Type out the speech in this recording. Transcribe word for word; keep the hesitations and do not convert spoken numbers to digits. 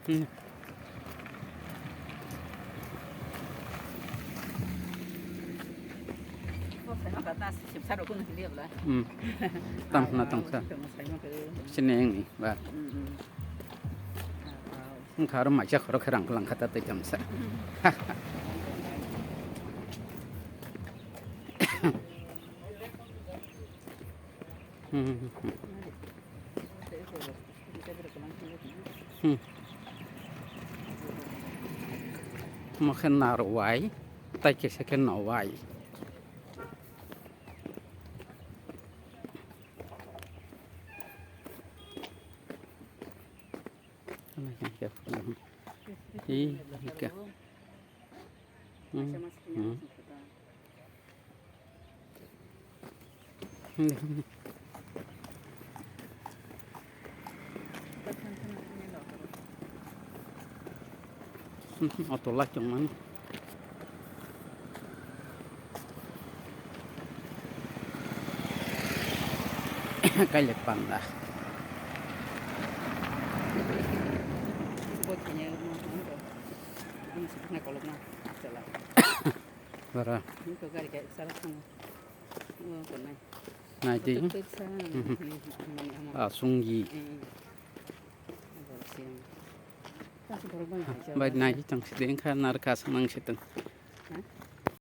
Hmm. Hmm. Tam khna tong sa. Sini yang ni, ba. Wngkha aro maisa khoro khe rang langkha ta tei tamsa. Hmm. Mo khe narwai, tai kisa khe nowai. Ih, ika. Hmm, hmm. Auto light tongmani. Kailek panda. Bara. Naidi. Asunggi. Bai naidi tang sideng kha nar kha sanang siteng.